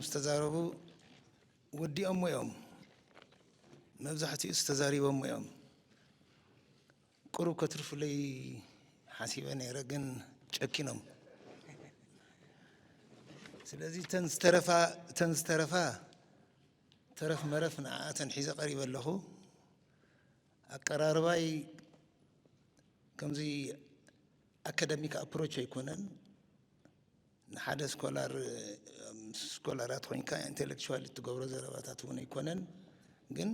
ዝተዛረቡ ወዲኦሞ እዮም። መብዛሕትኡ ዝተዛሪቦሞ እዮም። ቁሩብ ከትርፉለይ ሓሲበ ነይረ፣ ግን ጨኪኖም። ስለዚ እተን ዝተረፋ እተን ዝተረፋ ተረፍ መረፍ ንዓኣተን ሒዘ ቀሪበ ኣለኹ። ኣቀራርባይ ከምዚ ኣካዳሚክ ኣፕሮች ኣይኮነን። ንሓደ ስኮላር፣ ስኮላራት ኮይንካ ኢንቴሌክቹዋል እትገብሮ ዘረባታት እውን ኣይኮነን። ግን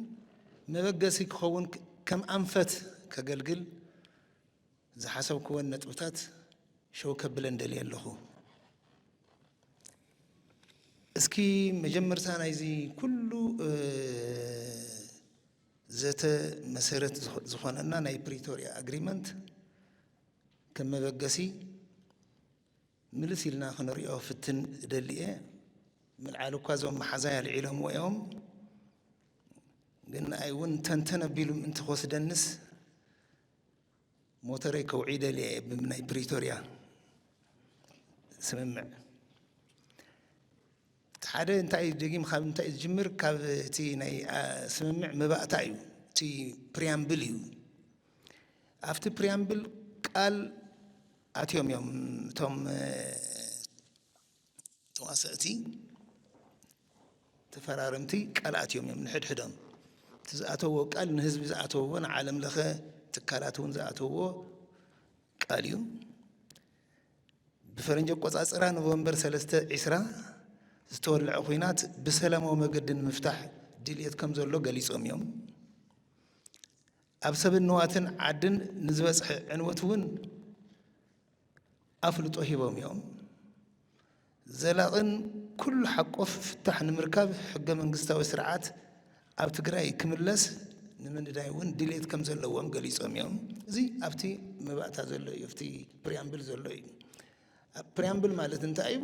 መበገሲ ክኸውን፣ ከም ኣንፈት ከገልግል ዝሓሰብክወን ነጥብታት ሸው ከብለን ደልየ ኣለኹ። እስኪ መጀመርታ ናይዚ ኩሉ ዘተ መሰረት ዝኾነና ናይ ፕሪቶርያ ኣግሪመንት ከም መበገሲ ምልስ ኢልና ክንሪኦ ፍትን እደሊ እየ። ምልዓል እኳ እዞም መሓዛይ ኣልዒሎምዎ እዮም፣ ግን ንኣይ እውን ተንተን ኣቢሉ ምእንቲ ክወስደንስ ሞተረይ ከውዒ ደልየ እየ ብናይ ፕሪቶርያ ስምምዕ። እቲ ሓደ እንታይ እዩ ደጊም፣ ካብ እንታይ እዩ ዝጅምር? ካብ እቲ ናይ ስምምዕ መባእታ እዩ፣ እቲ ፕሪያምብል እዩ። ኣብቲ ፕሪያምብል ቃል ኣትዮም እዮም እቶም ተዋሰእቲ፣ ተፈራረምቲ ቃል ኣትዮም እዮም ንሕድሕዶም። እቲ ዝኣተዎ ቃል ንህዝቢ ዝኣተዎ፣ ንዓለም ለኸ ትካላት እውን ዝኣተዎ ቃል እዩ። ብፈረንጂ ኣቆጻጽራ ኖቨምበር ሰለስተ ዒስራ ዝተወልዐ ኲናት ብሰላማዊ መገዲ ንምፍታሕ ድልየት ከም ዘሎ ገሊጾም እዮም። ኣብ ሰብን ንዋትን ዓድን ንዝበጽሐ ዕንወት እውን ኣፍልጦ ሂቦም እዮም። ዘላቕን ኩሉ ሓቆፍ ፍታሕ ንምርካብ ሕገ መንግስታዊ ስርዓት ኣብ ትግራይ ክምለስ ንምንዳይ እውን ድሌት ከም ዘለዎም ገሊጾም እዮም። እዚ ኣብቲ መባእታ ዘሎ እዩ፣ ኣብቲ ፕሪያምብል ዘሎ እዩ። ፕሪያምብል ማለት እንታይ እዩ?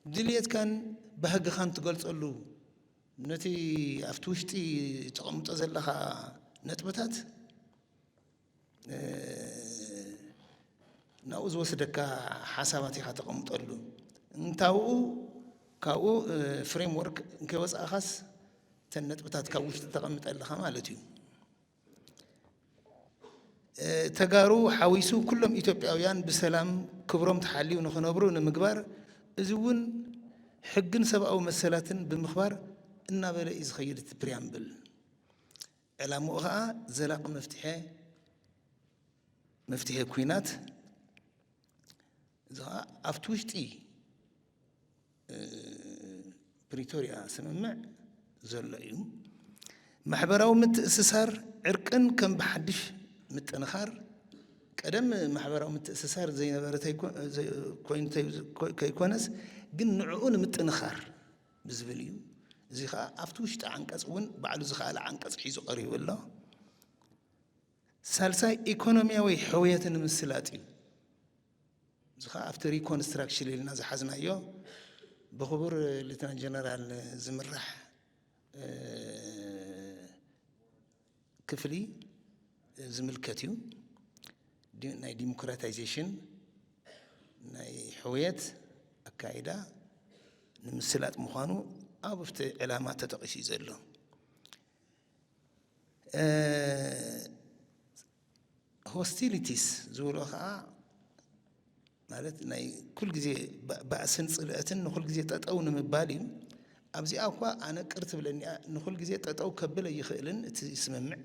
ድሌትካን ባህግኻን ትገልጸሉ፣ ነቲ ኣብቲ ውሽጢ ተቐምጦ ዘለኻ ነጥብታት ናብኡ ዝወስደካ ሓሳባት ኢኻ ተቐምጠሉ። እንታብኡ ካብኡ ፍሬምወርክ እንከይወፃእኻስ እተን ነጥብታት ካብ ውሽጢ ተቐምጠ ኣለኻ ማለት እዩ። ተጋሩ ሓዊሱ ኩሎም ኢትዮጵያውያን ብሰላም ክብሮም ተሓልዩ ንኽነብሩ ንምግባር፣ እዚ እውን ሕግን ሰብኣዊ መሰላትን ብምኽባር እናበለ እዩ ዝኸይድ እቲ ፕሪያምብል። ዕላምኡ ኸዓ ዘላቂ መፍትሐ መፍትሐ ኲናት፣ እዚ ኸዓ ኣብቲ ውሽጢ ፕሪቶርያ ስምምዕ ዘሎ እዩ። ማሕበራዊ ምትእስሳር ዕርቅን ከም ብሓድሽ ምጥንኻር። ቀደም ማሕበራዊ ምትእስሳር ዘይነበረ ከይኮነስ ግን ንዕኡ ንምጥንኻር ብዝብል እዩ። እዚ ኸዓ ኣብቲ ውሽጢ ዓንቀፅ እውን ባዕሉ ዝኸኣለ ዓንቀፅ ሒዙ ቀሪቡ ኣሎ። ሳልሳይ ኢኮኖሚያዊ ሕውየት ንምስላጥ እዩ። እዚ ኸዓ ኣብቲ ሪኮንስትራክሽን ኢልና ዝሓዝናዮ ብክቡር ሌተናንት ጀነራል ዝምራሕ ክፍሊ ዝምልከት እዩ። ናይ ዲሞክራታይዜሽን ናይ ሕውየት ኣካይዳ ንምስላጥ ምዃኑ ኣብቲ ዕላማ ተጠቒሱ እዩ ዘሎ። ሆስቲሊቲስ ዝብሎ ከዓ ማለት ናይ ኩል ግዜ ባእስን ፅልእትን ንኩል ግዜ ጠጠው ንምባል እዩ። ኣብዚኣ እኳ ኣነ ቅር ትብለኒ እያ። ንኩል ግዜ ጠጠው ከብል ኣይኽእልን እቲ ስምምዕ።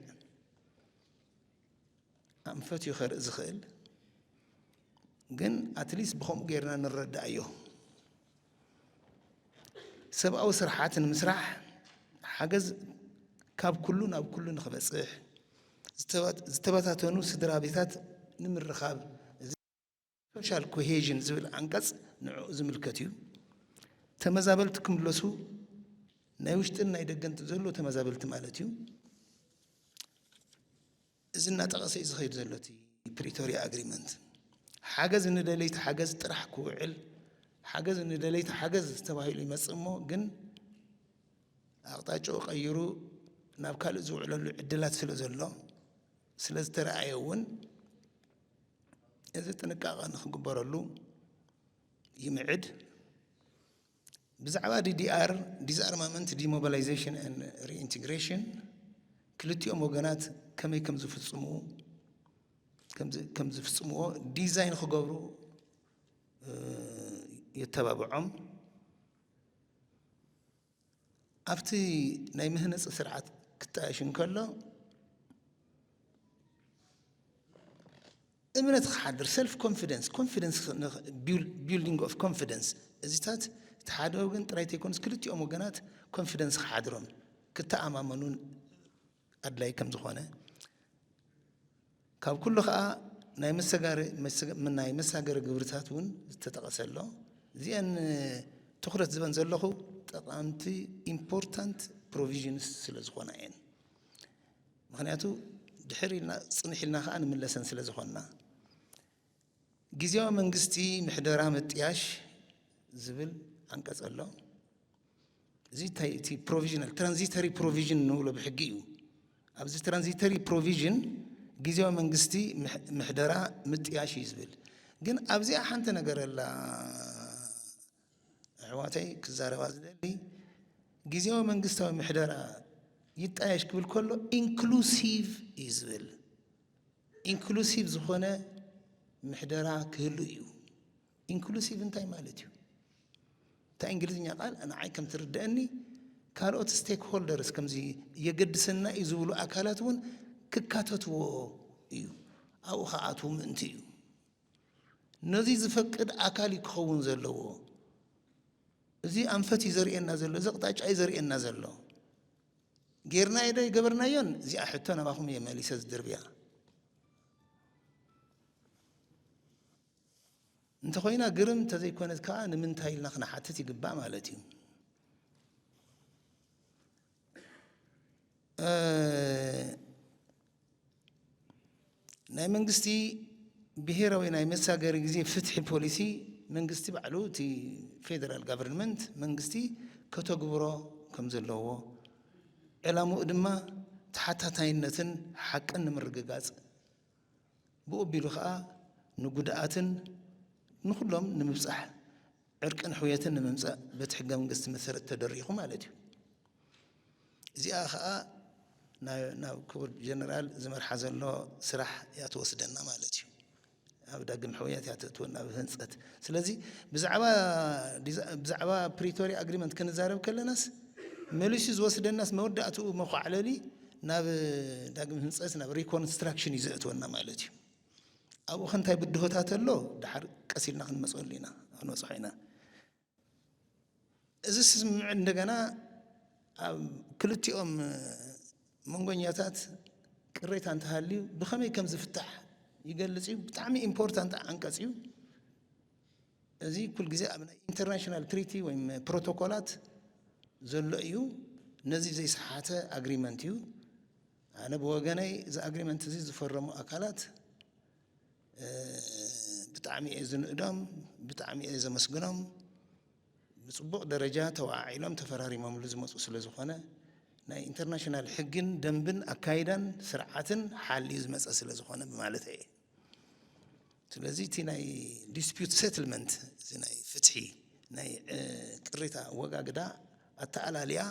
ኣንፈት እዩ ከርኢ ዝኽእል፣ ግን ኣትሊስት ብኸምኡ ጌርና ንረዳእዮ። ሰብኣዊ ስርሓት ንምስራሕ ሓገዝ ካብ ኩሉ ናብ ኩሉ ንኽበፅሕ፣ ዝተበታተኑ ስድራ ቤታት ንምርኻብ፣ እዚ ሶሻል ኮሄዥን ዝብል ዓንቀፅ ንዕኡ ዝምልከት እዩ። ተመዛበልቲ ክምለሱ ናይ ውሽጥን ናይ ደገን ዘሎ ተመዛበልቲ ማለት እዩ። እዚ እናጠቐሰ እዩ ዝኸይድ ዘሎ እቲ ፕሪቶርያ ኣግሪመንት። ሓገዝ ንደለይቲ ሓገዝ ጥራሕ ክውዕል፣ ሓገዝ ንደለይቲ ሓገዝ ተባሂሉ ይመፅእ እሞ ግን ኣቕጣጫኡ ቀይሩ ናብ ካልእ ዝውዕለሉ ዕድላት ስለ ዘሎ፣ ስለ ዝተረኣየ እውን እዚ ጥንቃቐ ንክግበረሉ ይምዕድ። ብዛዕባ ዲዲኣር፣ ዲስኣርማመንት፣ ዲሞቢላይዜሽን ን ሪኢንቴግሬሽን፣ ክልቲኦም ወገናት ከመይ ከም ዝፍጽሙ ከም ዝ- ከም ዝፍጽምዎ ዲዛይን ክገብሩ እ፣ የተባብዖም። ኣብቲ ናይ ምህነፂ ስርዓት ክጣየሽ እንከሎ እምነት ክሓድር፣ ሰልፍ ኮንፊደንስ፣ ኮንፊደንስ፣ ቢልዲንግ ኦፍ ኮንፊደንስ፣ እዚታት እቲ ሓደ ወገን ጥራይ ተይኮኑስ ክልቲኦም ወገናት ኮንፊደንስ ክሓድሮም፣ ክተኣማመኑን ኣድላይ ከም ዝኾነ፣ ካብ ኩሉ ኸኣ ናይ መሰጋሪ መሰ- ናይ መሳገሪ ግብርታት እውን ዝተጠቐሰ ኣሎ። እዚአን ትኹረት ዝበን ዘለኹ ጠቓምቲ ኢምፖርታንት ፕሮቪዥንስ ስለ ዝኾና እየን። ምኽንያቱ ድሕር ኢልና ጽንሕ ኢልና ኸኣ ንምለሰን ስለ ዝኾንና። ግዜያዊ መንግስቲ ምሕደራ ምጥያሽ ዝብል ዓንቀጽ ኣሎ። እዚ እንታይ እቲ ፕሮቪዥናል ትራንዚተሪ ፕሮቪዥን ንብሎ ብሕጊ እዩ። ኣብዚ ትራንዚተሪ ፕሮቪዥን ግዜያዊ መንግስቲ ምሕ- ምሕደራ ምጥያሽ እዩ ዝብል። ግን ኣብዚኣ ሓንቲ ነገር ኣላ ኣሕዋተይ ክዛረባ ዝደሊ፣ ግዜያዊ መንግስታዊ ምሕደራ ይጣየሽ ክብል ከሎ ኢንክሉሲቭ እዩ ዝብል። ኢንክሉሲቭ ዝኾነ ምሕደራ ክህሉ እዩ። ኢንክሉሲቭ እንታይ ማለት እዩ? እታ እንግሊዝኛ ቃል ንዓይ ከም ትርድአኒ ካልኦት ስቴክሆልደርስ ከምዚ የገድሰና እዩ ዝብሉ ኣካላት እውን ክካተትዎ እዩ። ኣብኡ ክኣትዉ ምእንቲ እዩ። ነዚ ዝፈቅድ ኣካል እዩ ክኸውን ዘለዎ። እዚ ኣንፈት እዩ ዘርእየና ዘሎ፣ እዚ ኣቕጣጫ እዩ ዘርእየና ዘሎ። ጌርናዮ ዶ ይገበርናዮን? እዚኣ ሕቶ ናባኹም እየ መሊሰ ዝድርብያ። እንተኾይና ግርም፣ እንተዘይኮነት ከዓ ንምንታይ ኢልና ክንሓትት ይግባእ ማለት እዩ። እ፣ ናይ መንግስቲ ብሄራዊ ናይ መሳገሪ ግዜ ፍትሒ ፖሊሲ መንግስቲ ባዕሉ፣ እቲ ፌደራል ጋቨርንመንት መንግስቲ ከተግብሮ ከም ዘለዎ፣ ዕላምኡ ድማ ተሓታታይነትን ሓቅን ንምርግጋጽ፣ ብኡ ኣቢሉ ኸኣ ንጉድኣትን ንኹሎም ንምብጻሕ ዕርቅን ሕውየትን ንምምጻእ በቲ ሕገ መንግስቲ መሰረት ተደሪኹ ማለት እዩ። እዚኣ ኸኣ ናብ ናብ ክቡር ጀነራል ዝመርሓ ዘሎ ስራሕ እያ ትወስደና ማለት እዩ። ኣብ ዳግም ሕውየት እያ ተእትወና፣ ኣብ ህንጸት። ስለዚ ብዛዕባ ዲዛ- ብዛዕባ ፕሪቶሪያ ኣግሪመንት ክንዛረብ ከለናስ መሊሱ ዝወስደናስ መወዳእትኡ መኳዕለሊ ናብ ዳግም ህንጸት፣ ናብ ሪኮንስትራክሽን እዩ ዘእትወና ማለት እዩ። ኣብኡ ከ እንታይ ብድሆታት ኣሎ ድሓር ቀስ ኢልና ክንመፀሉ ኢና፣ ክንበፅሖ ኢና። እዚ ስምምዕ እንደገና ኣብ ክልቲኦም መንጎኛታት ቅሬታ እንተሃልዩ ብኸመይ ከም ዝፍታሕ ይገልጽ እዩ። ብጣዕሚ ኢምፖርታንት ዓንቀጽ እዩ። እዚ ኩል ግዜ ኣብ ናይ ኢንተርናሽናል ትሪቲ ወይም ፕሮቶኮላት ዘሎ እዩ። ነዚ ዘይሰሓተ ኣግሪመንት እዩ። ኣነ ብወገነይ እዚ ኣግሪመንት እዚ ዝፈረሙ ኣካላት ብጣዕሚ እየ ዝንእዶም፣ ብጣዕሚ እየ ዘመስግኖም። ብፅቡቕ ደረጃ ተወዓዒሎም ተፈራሪሞምሉ ዝመፁ ስለ ዝኾነ ናይ ኢንተርናሽናል ሕግን ደንብን ኣካይዳን ስርዓትን ሓልዩ ዝመፀ ስለ ዝኾነ ብማለት እየ። ስለዚ እቲ ናይ ዲስፒዩት ሴትልመንት፣ እዚ ናይ ፍትሒ ናይ ቅሬታ ኣወጋግዳ ኣተኣላልያ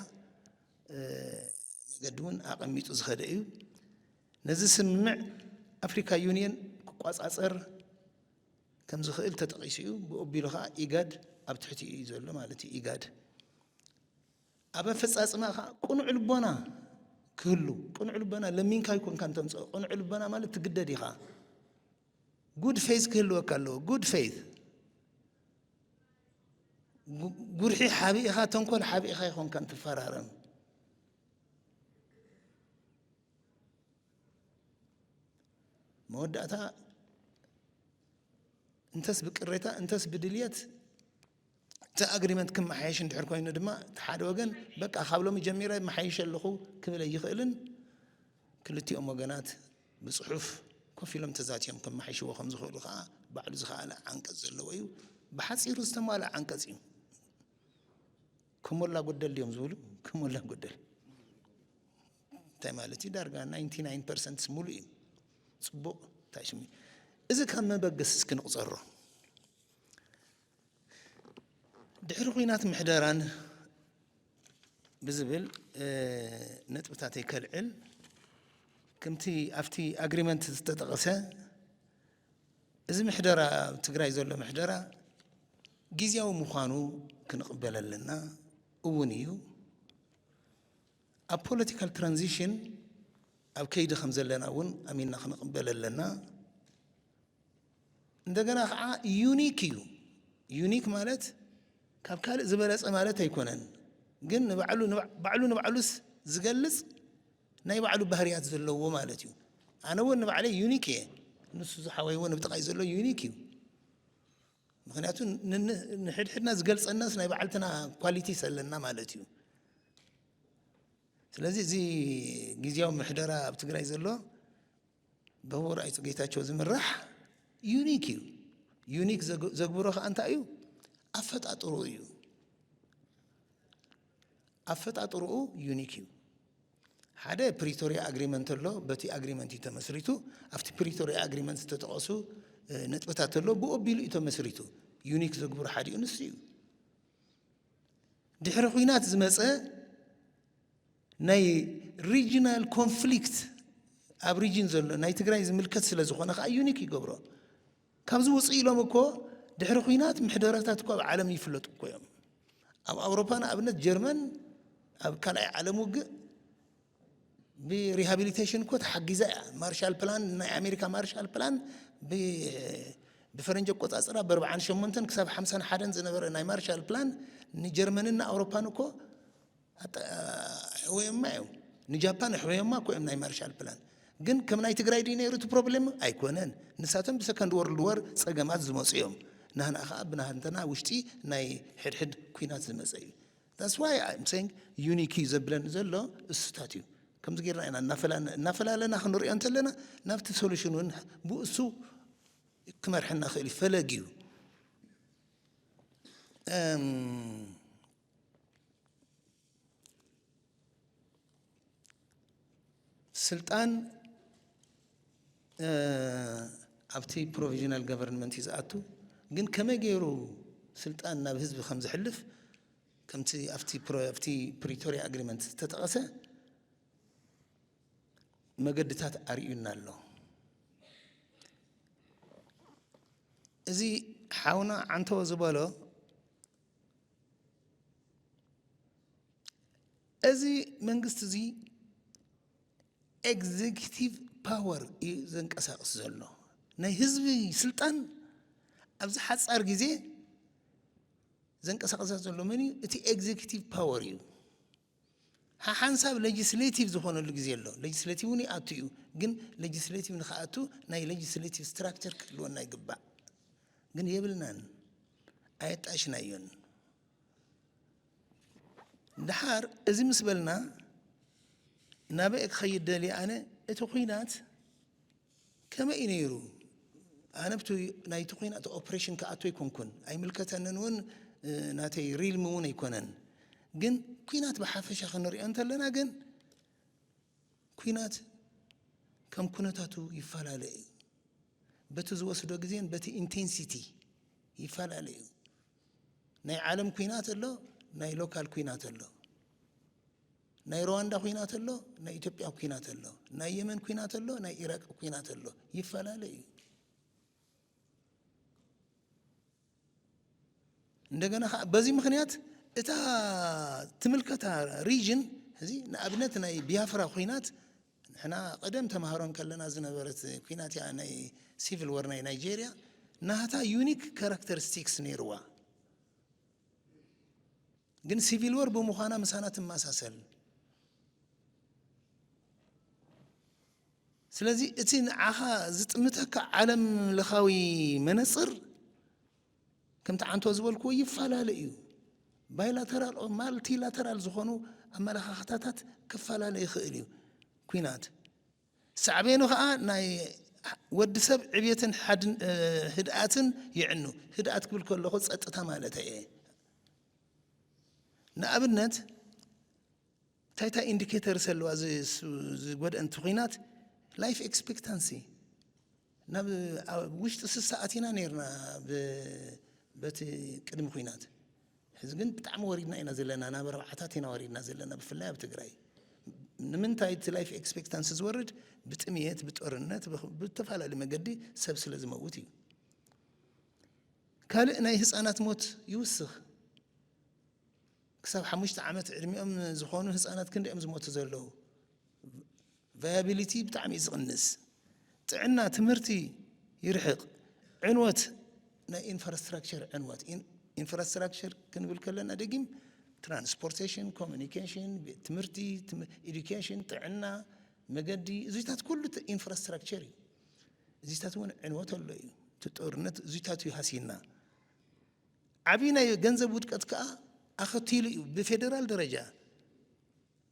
መገዲ እውን ኣቐሚጡ ዝኸደ እዩ። ነዚ ስምምዕ ኣፍሪካ ዩኒየን ክቋፃፀር ከም ዝኽእል ተጠቒሱ እዩ። ብኡ ኣቢሉ ከዓ ኢጋድ ኣብ ትሕቲ እዩ ዘሎ ማለት እዩ። ኢጋድ ኣብ ኣፈፃፅማ ከዓ ቅኑዕ ልቦና ክህሉ፣ ቅኑዕ ልቦና ለሚንካ ይኮንካ እንተምፅኦ፣ ቅኑዕ ልቦና ማለት ትግደድ ኢኻ። ጉድ ፌዝ ክህልወካ ኣለዎ። ጉድ ፌዝ፣ ጉርሒ ሓቢእኻ፣ ተንኮል ሓቢእኻ ይኾንካ እንትፈራረም። መወዳእታ እንተስ ብቅሬታ እንተስ ብድልየት እቲ ኣግሪመንት ክመሓየሽ እንድሕር ኮይኑ ድማ እቲ ሓደ ወገን በቃ ካብ ሎሚ ጀሚረ መሓይሽ ኣለኹ ክብል ኣይኽእልን። ክልቲኦም ወገናት ብፅሑፍ ኮፍ ኢሎም ተዛትዮም ከመሓይሽዎ ከም ዝኽእሉ ከዓ ባዕሉ ዝኸኣለ ዓንቀፅ ዘለዎ እዩ። ብሓፂሩ ዝተማልአ ዓንቀፅ እዩ። ከሞላ ጎደል ድዮም ዝብሉ? ከሞላ ጎደል እንታይ ማለት እዩ? ዳርጋ ናይንቲ ናይን ፐርሰንት ሙሉእ እዩ። ፅቡቕ። እንታይ ሽሙ? እዚ ከም መበገሲ እስኪ ንቑፀሮ። ድሕሪ ኲናት ምሕደራን ብዝብል ነጥብታተይ ከልዕል፣ ከምቲ ኣብቲ ኣግሪመንት ዝተጠቐሰ፣ እዚ ምሕደራ፣ ኣብ ትግራይ ዘሎ ምሕደራ ግዝያዊ ምዃኑ ክንቕበል ኣለና። እውን እዩ። ኣብ ፖለቲካል ትራንዚሽን ኣብ ከይዲ ከም ዘለና እውን ኣሚንና ክንቕበል ኣለና። እንደገና ከዓ ዩኒክ እዩ። ዩኒክ ማለት ካብ ካልእ ዝበለፀ ማለት ኣይኮነን፣ ግን ንባዕሉ ንባዕ- ባዕሉ ንባዕሉስ ዝገልፅ ናይ ባዕሉ ባህርያት ዘለዎ ማለት እዩ። ኣነ እውን ንባዕለይ ዩኒክ እየ፣ ንሱ ዝሓወይ እውን ኣብ ጥቓይ ዘሎ ዩኒክ እዩ። ምክንያቱ ን- ን- ንሕድሕድና ዝገልፀናስ ናይ ባዕልትና ኳሊቲስ ኣለና ማለት እዩ። ስለዚ እዚ ግዝያዊ ምሕደራ ኣብ ትግራይ ዘሎ ብክቡር ኣይተ ጌታቸው ዝምራሕ ዩኒክ እዩ። ዩኒክ ዘግ- ዘግብሮ ከዓ እንታይ እዩ? ኣፈጣጥሩ እዩ። ኣፈጣጥርኡ ዩኒክ እዩ። ሓደ ፕሪቶሪያ ኣግሪመንት ኣሎ። በቲ ኣግሪመንት እዩ ተመስሪቱ። ኣብቲ ፕሪቶሪያ ኣግሪመንት ዝተጠቐሱ ነጥብታት ኣሎ። ብኡ ኣቢሉ እዩ ተመስሪቱ። ዩኒክ ዘግብሮ ሓዲኡ ንሱ እዩ። ድሕሪ ኲናት ዝመፀ ናይ ሪጂናል ኮንፍሊክት፣ ኣብ ሪጅን ዘሎ ናይ ትግራይ ዝምልከት ስለ ዝኾነ ከዓ ዩኒክ ይገብሮ። ካብዚ ውፅእ ኢሎም እኮ ድሕሪ ኲናት ምሕደራታት እኮ ኣብ ዓለም ይፍለጡ እኮ እዮም። ኣብ ኣውሮፓ ንኣብነት ጀርመን ኣብ ካልኣይ ዓለም ውግእ ብሪሃቢሊቴሽን እኮ ተሓጊዛ እያ። ማርሻል ፕላን፣ ናይ ኣሜሪካ ማርሻል ፕላን ብ- ብፈረንጂ ኣቆፃፅራ ብ48 ክሳብ 51 ዝነበረ ናይ ማርሻል ፕላን ንጀርመንን ንኣውሮፓን እኮ ኣጠ- ኣሕወዮማ እዮም። ንጃፓን ኣሕወዮማ እኮ እዮም ናይ ማርሻል ፕላን። ግን ከም ናይ ትግራይ ድዩ ነይሩ እቲ ፕሮብሌም? ኣይኮነን። ንሳቶም ብሰከንድ ወርልድ ወር ፀገማት ዝመፁ እዮም። ናህና ከዓ ብናህንተና ውሽጢ ናይ ሕድሕድ ኩናት ዝመፀ እዩ። That's why I'm saying ዩኒክ እዩ ዘብለኒ ዘሎ እሱታት እዩ። ከምዚ ጌርና ኢና እናፈላ- እናፈላለና ክንሪኦ እንተለና ናብቲ ሶሉሽን እውን ብእሱ ክመርሐና ክእል እዩ። ፈለግ እዩ። እም፣ ስልጣን እ፣ ኣብቲ ፕሮቪዥናል ገቨርንመንት እዩ ዝኣቱ። ግን ከመይ ገይሩ ስልጣን ናብ ህዝቢ ከም ዝሕልፍ ከምቲ ኣብቲ ፕሮ- ኣብቲ ፕሪቶሪያ ኣግሪመንት ዝተጠቐሰ መገድታት ኣርእዩና ኣሎ። እዚ ሓውና ዓንተወ ዝበሎ፣ እዚ መንግስቲ እዚ ኤግዜኪቲቭ ፓወር እዩ ዘንቀሳቕስ ዘሎ። ናይ ህዝቢ ስልጣን ኣብዚ ሓፃር ግዜ ዘንቀሳቕሳ ዘሎ መን እዩ? እቲ ኤግዜኪቲቭ ፓወር እዩ። ሓሓንሳብ ሌጂስሌቲቭ ዝኾነሉ ግዜ ኣሎ። ሌጂስሌቲቭ እውን ይኣቱ እዩ፣ ግን ሌጂስሌቲቭ ንክኣቱ ናይ ሌጂስሌቲቭ ስትራክቸር ክህልወና ይግባእ። ግን የብልናን፣ ኣየጣሽናዮን። ድሓር እዚ ምስ በልና ናበይ ክኸይድ ደልየ ኣነ፣ እቲ ኹናት ከመይ እዩ ነይሩ? ኣነ ብቲ ናይቲ ኹናት ኦፕሬሽን ክኣቱ ኣይኮንኩን፣ ኣይምልከተንን እውን፣ እ፣ ናተይ ሪልም እውን ኣይኮነን። ግን ኲናት ብሓፈሻ ክንሪኦ እንተለና ግን ኲናት ከም ኩነታቱ ይፈላለ እዩ። በቲ ዝወስዶ ግዜን በቲ ኢንቴንሲቲ ይፈላለ እዩ። ናይ ዓለም ኲናት ኣሎ፣ ናይ ሎካል ኲናት ኣሎ። ናይ ሩዋንዳ ኲናት ኣሎ፣ ናይ ኢትዮጵያ ኲናት ኣሎ፣ ናይ የመን ኲናት ኣሎ፣ ናይ ኢራቅ ኲናት ኣሎ። ይፈላለ እዩ። እንደገና ከዓ በዚ ምኽንያት እታ ትምልከታ ሪጅን፣ እዚ ንኣብነት ናይ ቢያፍራ ኲናት፣ ንሕና ቀደም ተምሃሮ ከለና ዝነበረት ኲናት እያ፣ ናይ ሲቪል ወር ናይ ናይጄርያ። ናታ ዩኒክ ካራክተሪስቲክስ ነይርዋ፣ ግን ሲቪል ወር ብምዃና ምሳና ትመሳሰል። ስለዚ እቲ ንዓኻ ዝጥምተካ ዓለም ለኻዊ መነፅር፣ ከምቲ ዓንቶ ዝበልክዎ፣ ይፈላለ እዩ። ባይላተራል ኦ ማልቲላተራል ዝኾኑ ኣመለኻኽታታት ክፈላለ ይኽእል እዩ። ኲናት ሳዕቤኑ ከዓ ናይ ወዲ ሰብ ዕብየትን ሓድን፣ እ፣ ህድኣትን ይዕኑ። ህድኣት ክብል ከለኹ ጸጥታ ማለት እየ። ንኣብነት እንታይ እንታይ ኢንዲኬተርስ ኣለዋ ዝ- ዝ- ዝጎድአን እቲ ኲናት? ላይፍ ኤክስፔክታንሲ ናብ ኣብ ውሽጢ ስሳ ኣቲና ነይርና ብ- በቲ ቅድሚ ኲናት። ሕዚ ግን ብጣዕሚ ወሪድና ኢና ዘለና፣ ናብ ኣርባዓታት ኢና ወሪድና ዘለና፣ ብፍላይ ኣብ ትግራይ። ንምንታይ እቲ life expectancy ዝወርድ? ብጥምየት፣ ብጦርነት፣ ብኽ-፣ ብተፈላለዩ መገዲ ሰብ ስለ ዝመውት እዩ። ካልእ ናይ ህፃናት ሞት ይውስኽ። ክሳብ ሓሙሽተ ዓመት ዕድሚኦም ዝኾኑ ህፃናት ክንዲኦም ዝሞቱ ዘለዉ። ቫያቢሊቲ ብጣዕሚ እዩ ዝቕንስ። ጥዕና፣ ትምህርቲ ይርሕቕ። ዕንወት፣ ናይ ኢንፍራስትራክቸር ዕንወት። ኢን-፣ ኢንፍራስትራክቸር ክንብል ከለና ደጊም ትራንስፖርቴሽን፣ ኮሚኒኬሽን፣ ቤት ትምህርቲ፣ ትም-፣ ኤዱኬሽን፣ ጥዕና፣ መገዲ፣ እዚታት ኩሉ ተ-፣ ኢንፍራስትራክቸር እዩ። እዚታት እውን ዕንወት ኣሎ እዩ። እቲ ጦርነት እዚታት እዩ ሃሲና። ዓብዪ ናይ ገንዘብ ውድቀት ከኣ ኣኸቲሉ እዩ። ብፌደራል ደረጃ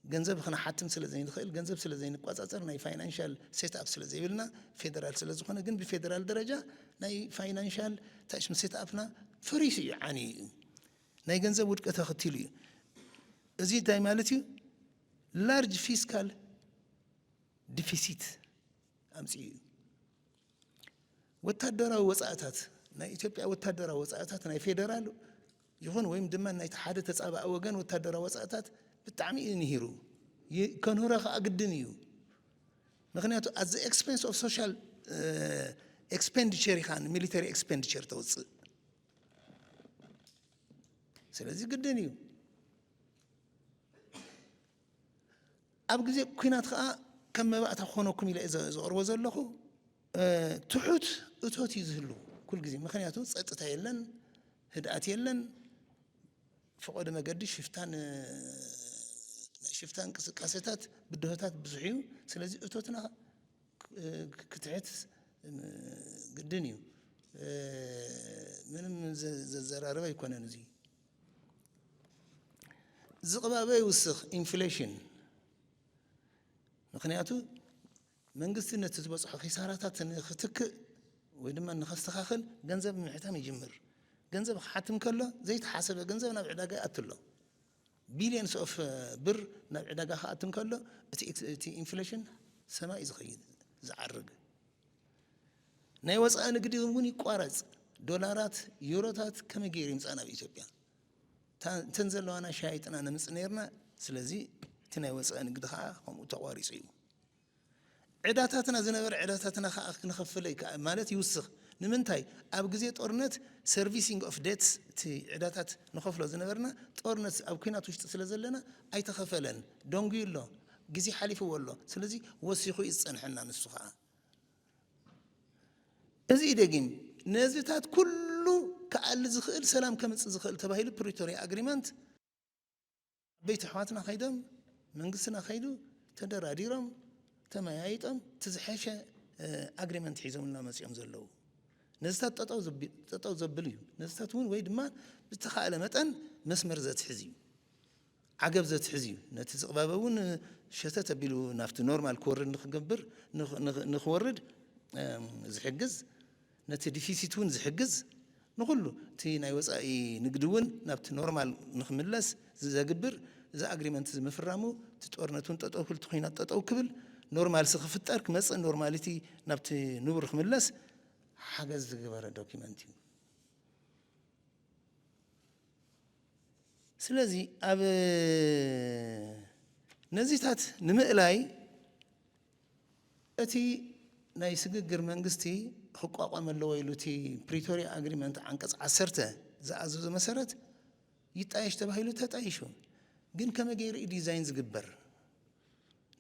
ገንዘብ ክንሓትም ስለ ዘይንኽእል፣ ገንዘብ ስለ ዘይንቋጻጸር፣ ናይ ፋይናንሻል ሴትኣፕ ስለ ዘይብልና፣ ፌደራል ስለ ዝኾነ፣ ግን ብፌደራል ደረጃ ናይ ፋይናንሻል ታሽም ሴትኣፕና ፈሪሱ እዩ፣ ዓንዩ እዩ። ናይ ገንዘብ ውድቀት ኣኸቲሉ እዩ። እዚ እንታይ ማለት እዩ? ላርጅ ፊስካል ዲፊሲት ኣምፅኡ እዩ። ወታደራዊ ወፃእታት፣ ናይ ኢትዮጵያ ወታደራዊ ወፃእታት፣ ናይ ፌደራል ይኹን ወይም ድማ ናይቲ ሓደ ተፃባኢ ወገን ወታደራዊ ወፃእታት ብጣዕሚ እዩ ንሂሩ። ይ-፣ ከንህሮ ከዓ ግድን እዩ። ምኽንያቱ at the expense of social, እ፣ expenditure ኢኻ ንሚሊተሪ ኤክስፔንዲቸር ተውፅእ። ስለዚ ግድን እዩ። ኣብ ግዜ ኲናት ኸዓ ከም መባእታ ክኾነኩም ኢለ እየ ዘ-፣ ዘቕርቦ ዘለኹ። እ፣ ትሑት እቶት እዩ ዝህሉ ኩሉ ግዜ። ምኽንያቱ ጸጥታ የለን፣ ህድኣት የለን። ፈቐዶ መገዲ ሽፍታን፣ እ፣ ናይ ሽፍታ እንቅስቃሴታት ብድሆታት ብዙሕ እዩ። ስለዚ እቶትና ክ-፣ እ፣ ክትሕት፣ እ፣ ግድን እዩ። እ፣ ምንም ዘ-፣ ዘዘራርብ ኣይኮነን እዚ። ዝቕባበ ይውስኽ ኢንፍሌሽን። ምኽንያቱ መንግስቲ ነቲ ዝበፅሖ ኪሳራታት ንክትክእ ወይ ድማ ንኸስተኻኽል ገንዘብ ምሕታም ይጅምር። ገንዘብ ክሓትም ከሎ ዘይተሓሰበ ገንዘብ ናብ ዕዳጋ ይኣቱ ኣሎ። ቢልዮንስ ኦፍ ብር ናብ ዕዳጋ ክኣቱ እንከሎ እቲ ኤክስ-፣ እቲ ኢንፍሌሽን ሰማይ እዩ ዝኸይድ፣ ዝዓርግ። ናይ ወፃኢ ንግዲ እውን ይቋረፅ። ዶላራት፣ ዩሮታት ከመይ ገይሩ ይምፃእ ናብ ኢትዮጵያ? እታ-፣ እተን ዘለዋና ሸያይጥና ነምፅእ ነይርና። ስለዚ እቲ ናይ ወፃኢ ንግዲ ከዓ ከምኡ ተቋሪፁ እዩ። ዕዳታትና ዝነበረ ዕዳታትና ከዓ ክንኸፍል ይከኣል ማለት ይውስኽ። ንምንታይ? ኣብ ግዜ ጦርነት ሰርቪሲንግ ኦፍ ዴትስ፣ እቲ ዕዳታት ንኸፍሎ ዝነበርና፣ ጦርነት ኣብ ኲናት ውሽጢ ስለ ዘለና ኣይተኸፈለን። ደንጉዩ ኣሎ፣ ግዜ ሓሊፍዎ ኣሎ። ስለዚ ወሲኹ እዩ ዝፀንሐና ንሱ ከዓ። እዚ ደጊም ነዚታት ኩሉ ክኣሊ ዝኽእል፣ ሰላም ከምጽእ ዝኽእል ተባሂሉ ፕሪቶርያ ኣግሪመንት ዓበይቲ ኣሕዋትና ከይዶም፣ መንግስትና ከይዱ ተደራዲሮም፣ ተመያይጦም፣ እቲ ዝሐሸ፣ እ፣ ኣግሪመንት ሒዞምልና መጺኦም ዘለዉ። ነዚታት ጠጠው ዘቢ-፣ ጠጠው ዘብል እዩ። ነዚታት እውን ወይ ድማ ብዝተኻእለ መጠን መስመር ዘትሕዝ እዩ። ዓገብ ዘትሕዝ እዩ። ነቲ ዝቕባበ እውን ሸተት ኣቢሉ ናብቲ ኖርማል ክወርድ ንኽገብር፣ ንኽ-፣ ንኽ-፣ ንኽወርድ፣ እም፣ ዝሕግዝ፣ ነቲ ዲፊሲት እውን ዝሕግዝ፣ ንኹሉ እቲ ናይ ወፃኢ ንግዲ እውን ናብቲ ኖርማል ንኽምለስ ዘግብር፣ እዚ ኣግሪመንት እዚ ምፍራሙ፣ እቲ ጦርነት እውን ጠጠው ክብል፣ እቲ ኹናት ጠጠው ክብል፣ ኖርማልሲ ክፍጠር፣ ክመፅእ፣ ኖርማሊቲ ናብቲ ንቡር ክምለስ ሓገዝ ዝገበረ ዶኪመንት እዩ። ስለዚ ኣብ ነዚታት ንምእላይ እቲ ናይ ስግግር መንግስቲ ክቋቋም ኣለዎ ኢሉ እቲ ፕሪቶርያ ኣግሪመንት ዓንቀፅ ዓሰርተ ዝኣዘዞ መሰረት ይጣየሽ ተባሂሉ ተጣይሹ። ግን ከመይ ገይሩ እዩ ዲዛይን ዝግበር?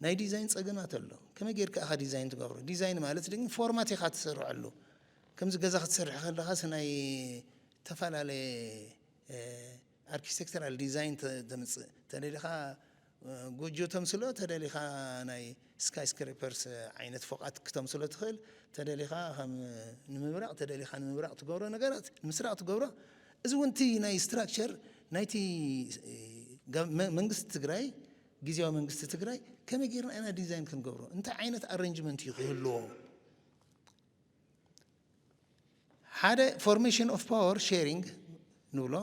ናይ ዲዛይን ጸገማት ኣሎ። ከመይ ጌርካ ኢኻ ዲዛይን ትገብሮ? ዲዛይን ማለት ግን ፎርማት ኢኻ ትሰርዐሉ። ከምዚ ገዛ ክትሰርሕ ከለኻስ ናይ ዝተፈላለየ፣ እ፣ ኣርኪቴክቸራል ዲዛይን ተ-፣ ተምጽእ። ተደሊኻ፣ እ፣ ጎጆ ተምስሎ፣ ተደሊኻ ናይ ስካይስክሬፐርስ ዓይነት ፎቓት ክተምስሎ ትኽእል፣ ተደሊኻ ከም ንምብራቕ፣ ተደሊኻ ንምብራቕ ትገብሮ ነገራት፣ ንምስራቕ ትገብሮ። እዚ እውን እቲ ናይ ስትራክቸር ናይቲ፣ እ፣ ጋብ-፣ መ-፣ መንግስቲ ትግራይ፣ ግዝያዊ መንግስቲ ትግራይ ከመይ ጌርና ኢና ዲዛይን ክንገብሮ? እንታይ ዓይነት ኣሬንጅመንት እዩ ክህልዎ? ሓደ ፎርሜሽን ኦፍ ፓወር ሼሪንግ ንብሎ፣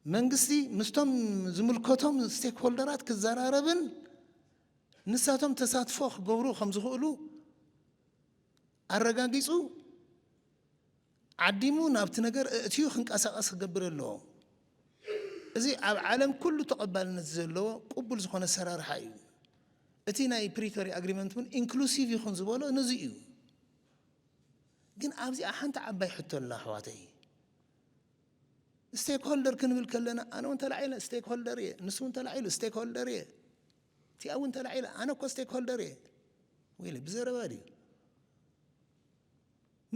መንግስቲ ምስቶም ዝምልከቶም ስቴክሆልደራት ክዘራረብን ንሳቶም ተሳትፎ ክገብሩ ከም ዝኽእሉ ኣረጋጊጹ ዓዲሙ ናብቲ ነገር እእትዩ ክንቀሳቐስ ክገብር ኣለዎ። እዚ ኣብ ዓለም ኩሉ ተቐባልነት ዘለዎ ቅቡል ዝኾነ ኣሰራርሓ እዩ። እቲ ናይ ፕሪቶሪ ኣግሪመንት እውን ኢንክሉሲቭ ይኹን ዝበሎ ነዚ እዩ። ግን ኣብዚኣ ሓንቲ ዓባይ ሕቶ ኣላ ኣሕዋተይ። ስቴክ ሆልደር ክንብል ከለና ኣነ እውን ተላዒለ ስቴክ ሆልደር እየ፣ ንሱ እውን ተላዒሉ ስቴክ ሆልደር እየ፣ እቲኣ እውን ተላዒለ ኣነ እኮ ስቴክ ሆልደር እየ። ወይለ ብዘረባ ድዩ?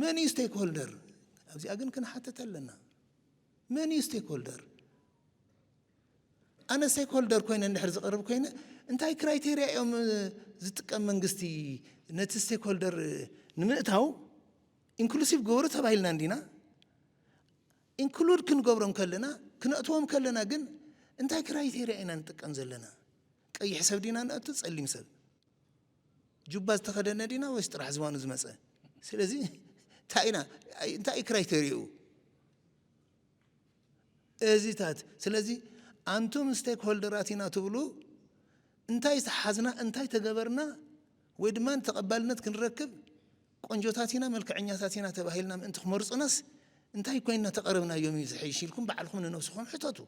መን እዩ ስቴክ ሆልደር? ኣብዚኣ ግን ክንሓተት ኣለና። መን እዩ ስቴክ ሆልደር? ኣነ ስቴክ ሆልደር ኮይነ እንድሕር ዝቐርብ ኮይነ እንታይ ክራይቴርያ እዮም ዝጥቀም መንግስቲ ነቲ ስቴክ ሆልደር ንምእታው ኢንክሉሲቭ ገበሩ ተባሂልና እንዲና? ኢንክሉድ ክንገብሮም ከለና ክነእትዎም ከለና ግን እንታይ ክራይቴርያ ኢና ንጥቀም ዘለና? ቀይሕ ሰብ ዲና ነእቱ ጸሊም ሰብ? ጁባ ዝተኸደነ ዲና ወይስ ጥራሕ ዝባኑ ዝመጸ? ስለዚ እንታይ ኢና እንታይ እዩ ክራይቴሪኡ? እዚታት ስለዚ ኣንቱም ስቴክ ሆልደራት ኢና ትብሉ እንታይ ዝሓዝና እንታይ ተገበርና ወይ ድማ ተቐባልነት ክንረክብ ቆንጆታት ኢና መልክዐኛታት ኢና ተባሂልና ምእንቲ ክመርፁናስ እንታይ ኮይንና ተቐረብናዮም እዩ ዝሐይሽ ኢልኩም ባዕልኹም ንነብስኹም ሕተቱ።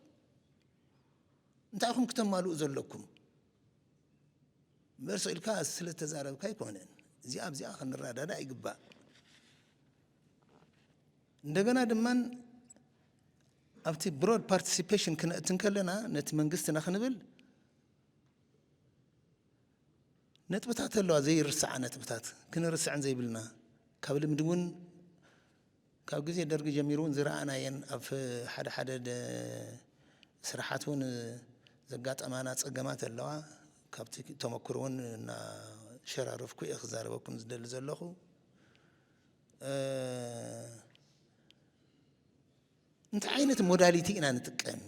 እንታይ ኢኹም ክተማልኡ ዘለኩም? መርሶ ኢልካ ስለተዛረብካ ኣይኮነን። እዚኣ ኣብዚኣ ክንረዳዳ ይግባእ። እንደገና ድማ ኣብቲ ብሮድ ፓርቲሲፔሽን ክንእትን ከለና ነቲ መንግስትና ክንብል ነጥብታት ኣለዋ ዘይርስዓ ነጥብታት ክንርስዐን ዘይብልና ካብ ልምዲ እውን ካብ ግዜ ደርጊ ጀሚሩ እውን ዝረኣናየን ኣብ ሓደ ሓደ ስርሓት እውን ዘጋጠማና ፀገማት ኣለዋ። ካብቲ ተመክሮ እውን እናሸራረፍኩ እየ ክዛረበኩም ዝደሊ ዘለኹ። እንታይ ዓይነት ሞዳሊቲ ኢና ንጥቀም?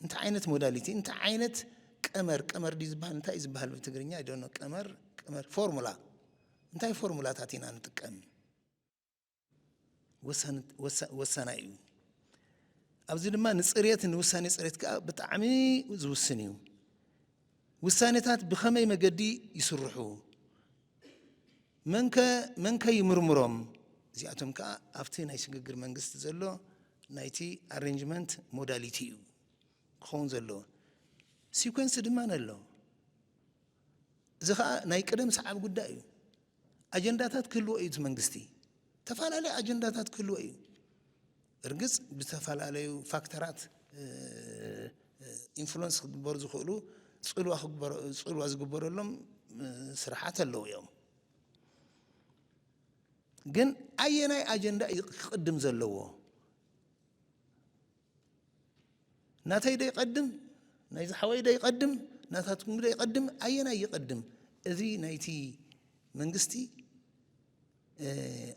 እንታይ ዓይነት ሞዳሊቲ እንታይ ዓይነት ቀመር ቀመር ድዩ ዝበሃል እንታይ እዩ ዝበሃል ብትግርኛ ይደኖ ቀመር ቀመር ፎርሙላ እንታይ ፎርሙላታት ኢና ንጥቀም? ወሳናይ እዩ። ኣብዚ ድማ ንፅርየት ንውሳኔ ፅርየት ከዓ ብጣዕሚ ዝውስን እዩ። ውሳኔታት ብኸመይ መገዲ ይስርሑ? መንከ መንከ ይምርምሮም? እዚኣቶም ከዓ ኣብቲ ናይ ሽግግር መንግስቲ ዘሎ ናይቲ ኣሬንጅመንት ሞዳሊቲ እዩ ክኸውን ዘለዎ። ሲኮንስ ድማ ኣሎ። እዚ ከዓ ናይ ቅደም ሰዓብ ጉዳይ እዩ። ኣጀንዳታት ክህልዎ እዩ እቲ መንግስቲ። ተፈላለዩ ኣጀንዳታት ክህልዎ እዩ። እርግፅ ብዝተፈላለዩ ፋክተራት ኢንፍሉንስ ክግበሩ ዝኽእሉ ፅልዋ ዝግበረሎም ስርሓት ኣለዉ እዮም። ግን ኣየናይ ኣጀንዳ እዩ ክቕድም ዘለዎ? ናተይ ዶ ይቐድም? ናይ ዝሓወይ ዶ ይቐድም? ናታትኩም ዶ ይቐድም? ኣየናይ ይቐድም? እዚ ናይቲ መንግስቲ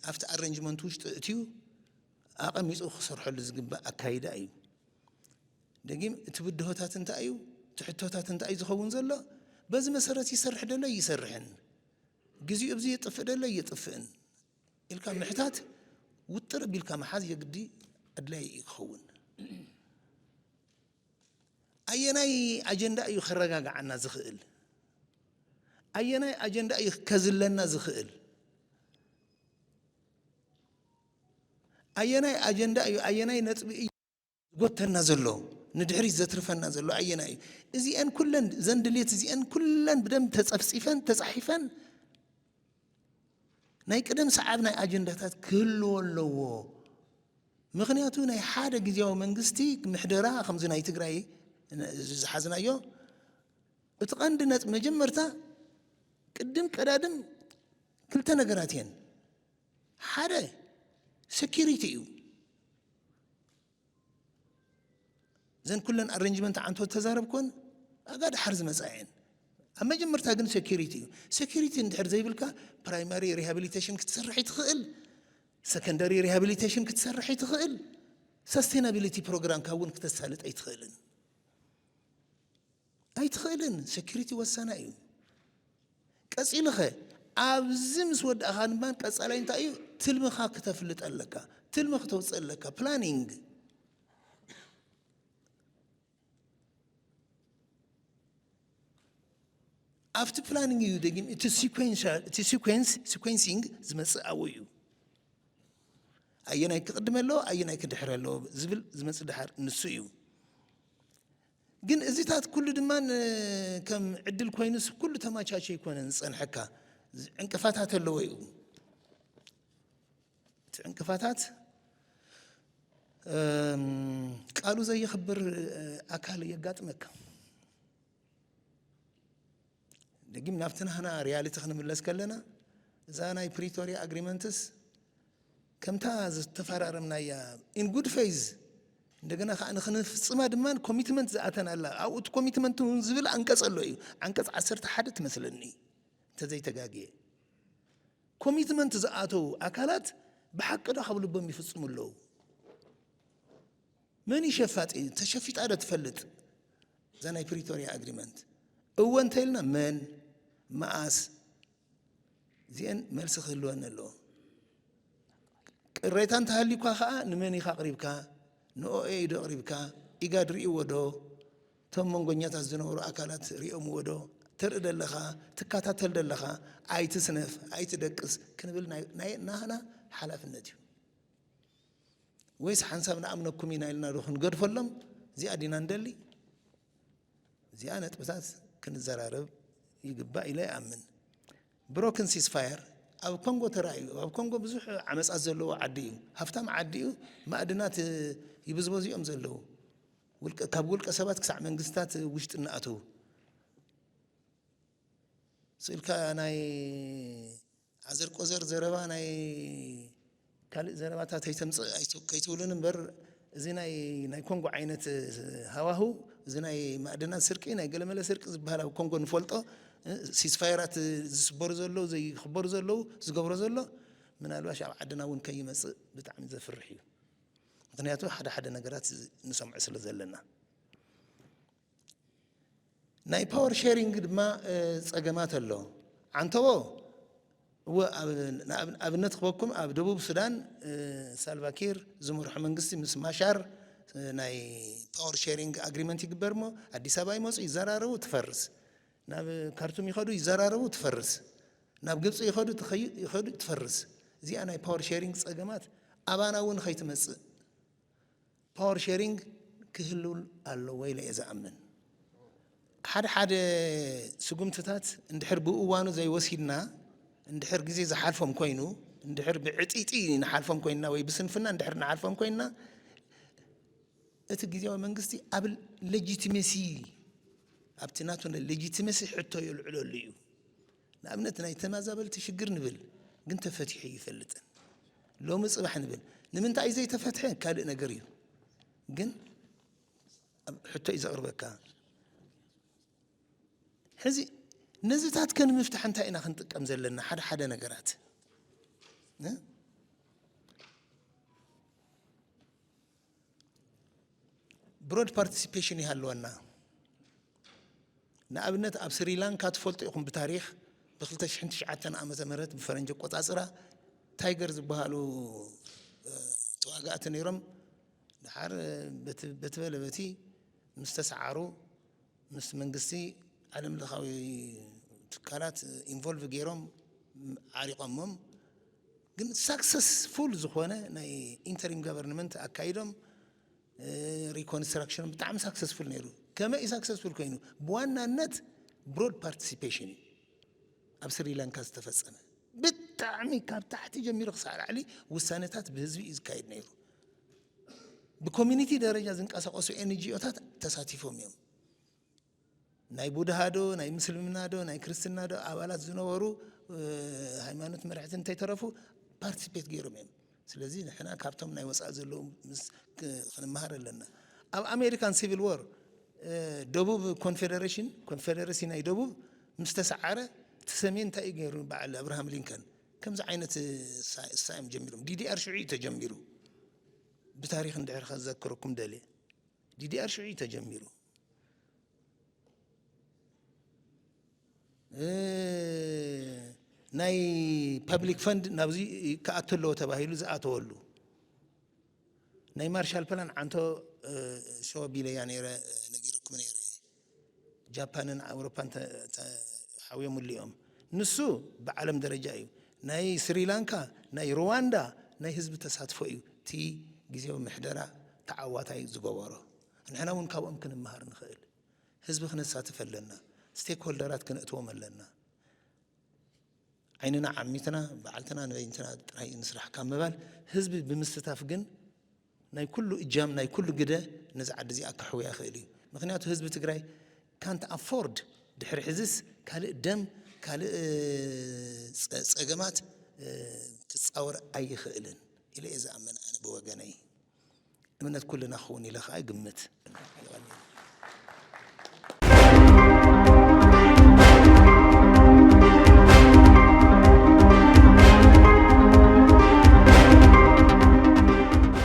ኣብቲ ኣረንጅመንት ውሽጢ እትዩ ኣቐሚጡ ክሰርሐሉ ዝግባእ ኣካይዳ እዩ። ደጊም እቲ ብድሆታት እንታይ እዩ? እቲ ሕቶታት እንታይ እዩ ዝኸውን ዘሎ? በዚ መሰረት ይሰርሕ ደሎ ይሰርሕን፣ ግዚኡ ብዚ ይጥፍእ ደሎ ይጥፍእን ኢልካ ምሕታት ውጥር ቢልካ ምሓዝ የግዲ ኣድላይ እዩ ክኸውን። ኣየናይ ኣጀንዳ እዩ ከረጋግዓና ዝኽእል? ኣየናይ ኣጀንዳ እዩ ከዝለና ዝኽእል? ኣየናይ ኣጀንዳ እዩ ኣየናይ ነጥቢ እዩ ዝጎተና ዘሎ ንድሕሪት ዘትርፈና ዘሎ ኣየናይ እዩ? እዚአን ኩለን እዘን ድሌት እዚአን ኩለን ብደንብ ተፀፍፂፈን ተፃሒፈን ናይ ቅደም ሰዓብ ናይ ኣጀንዳታት ክህልዎ ኣለዎ። ምኽንያቱ ናይ ሓደ ግዜያዊ መንግስቲ ምሕደራ ከምዚ ናይ ትግራይ ዝሓዝናዮ እቲ ቀንዲ ነጥ መጀመርታ ቅድም ቀዳድም ክልተ ነገራት እየን። ሓደ ሴኪሪቲ እዩ። እዘን ኩለን ኣረንጅመንት ዓንቶ ተዛረብኮን ኣጋ ድሓር ዝመፃ እየን። ኣብ መጀመርታ ግን ሴኪሪቲ እዩ። ሴኪሪቲ እንድሕር ዘይብልካ ፕራይማሪ ሪሃቢሊቴሽን ክትሰርሕ ይትኽእል፣ ሰከንደሪ ሪሃቢሊቴሽን ክትሰርሕ ይትኽእል፣ ሰስቴናቢሊቲ ፕሮግራምካ እውን ክተሳልጥ ኣይትኽእልን። ኣይትኽእልን። ሴኪሪቲ ወሳና እዩ። ቀፂሉኸ ኣብዚ ምስ ወዳእኻ ድማ ቀፃላይ እንታይ እዩ? ትልምኻ ክተፍልጥ ኣለካ። ትልሚ ክተውፅእ ኣለካ። ፕላኒንግ ኣብቲ ፕላኒንግ እዩ ደጊም እቲ ሲኮንስ ሲኮንሲንግ ዝመፅእ ኣብኡ እዩ። ኣየናይ ክቕድም ኣለዎ ኣየናይ ክድሕር ኣለዎ ዝብል ዝመፅእ ድሓር ንሱ እዩ። ግን እዚታት ኩሉ ድማ ከም ዕድል ኮይኑስ ኩሉ ተማቻቸ ይኮነን ዝፀንሐካ፣ ዕንቅፋታት ኣለዎ እዩ። እቲ ዕንቅፋታት ቃሉ ዘየኽብር ኣካል የጋጥመካ። ደጊም ናብቲ ናህና ሪያሊቲ ክንምለስ ከለና እዛ ናይ ፕሪቶሪያ ኣግሪመንትስ ከምታ ዝተፈራረምናያ ኢን ጉድ ፌዝ እንደገና ከዓ ንክንፍፅማ ድማ ኮሚትመንት ዝኣተን ኣላ። ኣብኡ እቲ ኮሚትመንት እውን ዝብል ኣንቀፅ ኣሎ እዩ። ዓንቀፅ ዓሰርተ ሓደ ትመስለኒ እንተዘይተጋግየ። ኮሚትመንት ዝኣተዉ ኣካላት ብሓቂ ዶ ካብ ልቦም ይፍፅሙ ኣለዉ? መን እዩ ሸፋጢ? ተሸፊጣ ዶ ትፈልጥ እዛ ናይ ፕሪቶሪያ ኣግሪመንት? እወ እንተኢልና መን፣ መኣስ? እዚአን መልሲ ክህልወን ኣለዎ። ቅሬታ እንተሃልዩካ ከዓ ንመን ኢኻ ኣቕሪብካ? ንኦኤ ዶ ኣቕሪብካ? ኢጋድ ርእይዎ ዶ? እቶም መንጎኛታት ዝነበሩ ኣካላት ሪኦምዎ ዶ? ትርኢ ደለኻ፣ ትከታተል ደለኻ፣ ኣይትስነፍ፣ ኣይትደቅስ ክንብል ናይ ናህና ሓላፍነት እዩ። ወይስ ሓንሳብ ንኣምነኩም ኢና ኢልና ዶ ክንገድፈሎም? እዚኣ ዲና ንደሊ? እዚኣ ነጥብታት ክንዘራረብ ይግባእ ኢለ ይኣምን። ብሮክን ሲስፋየር ኣብ ኮንጎ ተራእዩ። ኣብ ኮንጎ ብዙሕ ዓመፃት ዘለዎ ዓዲ እዩ። ሃፍታም ዓዲ እዩ። ማእድናት ይብዝበዙ እዮም ዘለዉ። ካብ ውልቀ ሰባት ክሳዕ መንግስታት ውሽጢ እናኣተዉ ስኢልካ ናይ ዓዘር ቆዘር ዘረባ ናይ ካልእ ዘረባታት ኣይተምፅእ ከይትብሉን እምበር፣ እዚ ናይ ኮንጎ ዓይነት ሃዋሁ፣ እዚ ናይ ማእድናት ስርቂ፣ ናይ ገለመለ ስርቂ ዝበሃል ኣብ ኮንጎ ንፈልጦ። ሲስፋየራት ዝስበሩ ዘለዉ ዘይክበሩ ዘለዉ ዝገብሮ ዘሎ ምናልባሽ ኣብ ዓድና እውን ከይመፅእ ብጣዕሚ ዘፍርሕ እዩ። ምክንያቱ ሓደ ሓደ ነገራት ንሰምዖ ስለ ዘለና። ናይ ፓወር ሼሪንግ ድማ ፀገማት ኣሎ። ዓንተቦ እወ ኣብነት ክበኩም ኣብ ደቡብ ሱዳን ሳልቫኪር ዝመርሖ መንግስቲ ምስ ማሻር ናይ ፓወር ሼሪንግ ኣግሪመንት ይግበር እሞ ኣዲስ ኣበባ ይመፁ ይዘራረቡ ትፈርስ፣ ናብ ካርቱም ይኸዱ ይዘራረቡ ትፈርስ፣ ናብ ግብፂ ይኸዱ ይኸዱ ትፈርስ። እዚኣ ናይ ፓወር ሼሪንግ ፀገማት ኣባና እውን ከይትመፅእ ፓወር ሼሪንግ ክህልው ኣለዎ ኢለ እየ ዝኣምን። ሓደ ሓደ ስጉምትታት እንድሕር ብእዋኑ ዘይወሲድና እንድሕር ግዜ ዝሓልፎም ኮይኑ እንድሕር ብዕጢጢ ንሓልፎም ኮይንና ወይ ብስንፍና እንድሕር ንሓልፎም ኮይንና እቲ ግዜያዊ መንግስቲ ኣብ ሌጂቲመሲ ኣብቲ ናቱ ሌጂቲመሲ ሕቶ የልዕለሉ እዩ። ንኣብነት ናይ ተመዛበልቲ ሽግር ንብል ግን ተፈቲሑ ይፈልጥን ሎሚ ፅባሕ ንብል ንምንታይ እዩ ዘይተፈትሐ ካልእ ነገር እዩ። ግን ሕቶ እዩ ዘቕርበካ። ሕዚ ነዚታት ከንምፍታሕ እንታይ ኢና ክንጥቀም ዘለና ሓደ ሓደ ነገራት ብሮድ ፓርቲሲፔሽን ይሃለወና። ንኣብነት ኣብ ስሪላንካ ትፈልጡ ኢኹም ብታሪክ ብ2009 ዓመተ ምህረት ብፈረንጂ ኣቆፃፅራ ታይገር ዝበሃሉ ተዋጋእቲ ነይሮም። ድሓር በቲ በለ በቲ ምስ ተሰዓሩ ምስ መንግስቲ ዓለም ለኻዊ ትካላት ኢንቮልቭ ገይሮም ዓሪቆሞም። ግን ሳክሰስፉል ዝኾነ ናይ ኢንተሪም ገቨርንመንት ኣካይዶም ሪኮንስትራክሽን ብጣዕሚ ሳክሰስፉል ነይሩ። ከመይ እዩ ሳክሰስፉል ኮይኑ? ብዋናነት ብሮድ ፓርቲሲፔሽን እዩ ኣብ ስሪላንካ ዝተፈጸመ። ብጣዕሚ ካብ ታሕቲ ጀሚሩ ክሳዕ ላዕሊ ውሳነታት ብህዝቢ እዩ ዝካየድ ነይሩ። ብኮሚኒቲ ደረጃ ዝንቀሳቀሱ ኤንጂኦታት ተሳቲፎም እዮም። ናይ ቡድሃ ዶ ናይ ምስልምና ዶ ናይ ክርስትና ዶ ኣባላት ዝነበሩ ሃይማኖት መራሕቲ እንተይተረፉ ፓርቲስፔት ገይሮም እዮም። ስለዚ ንሕና ካብቶም ናይ ወፃኢ ዘለዉ ምስ ክንመሃር ኣለና። ኣብ ኣሜሪካን ሲቪል ወር ደቡብ ኮንፌደሬሽን ኮንፌደሬሲ ናይ ደቡብ ምስ ተሰዓረ እቲ ሰሜን እንታይ እዩ ገይሩ? በዓል ኣብርሃም ሊንከን ከምዚ ዓይነት እሳ እዮም ጀሚሮም። ዲዲኣር ሽዑ እዩ ተጀሚሩ። ብታሪክ እንድሕር ከዘክረኩም ደልየ ዲዲኣር ሽዑ እዩ ተጀሚሩ። ናይ ፐብሊክ ፈንድ ናብዚ ክኣቱ ኣለዎ ተባሂሉ ዝኣተወሉ ናይ ማርሻል ፕላን ዓንቶ ሸወ ቢለያ ነይረ ነጊረኩም ነይረ። ጃፓንን ኣውሮፓን ሓውዮምሉ እዮም። ንሱ ብዓለም ደረጃ እዩ። ናይ ስሪላንካ ናይ ሩዋንዳ ናይ ህዝቢ ተሳትፎ እዩ እቲ ግዜዊ ምሕደራ ተዓዋታይ ዝገበሮ። ንሕና እውን ካብኦም ክንመሃር ንኽእል። ህዝቢ ክነሳትፍ ኣለና። ስቴክሆልደራት ክነእትዎም ኣለና። ዓይንና ዓሚትና በዓልትና ንበይንትና ጥራይ ንስራሕ ካብ ምባል ህዝቢ ብምስታፍ ግን ናይ ኩሉ እጃም ናይ ኩሉ ግደ ነዚ ዓዲ እዚኣ ከሕውያ ይኽእል እዩ። ምክንያቱ ህዝቢ ትግራይ ካንት ኣፎርድ ድሕሪ ሕዝስ ካልእ ደም ካልእ ጸ- ጸገማት ክጻወር ኣይኽእልን ኢለ እየ ዝኣምን ኣነ ብወገነይ። እምነት ኩልና ክኸውን ኢለ ከዓ ግምት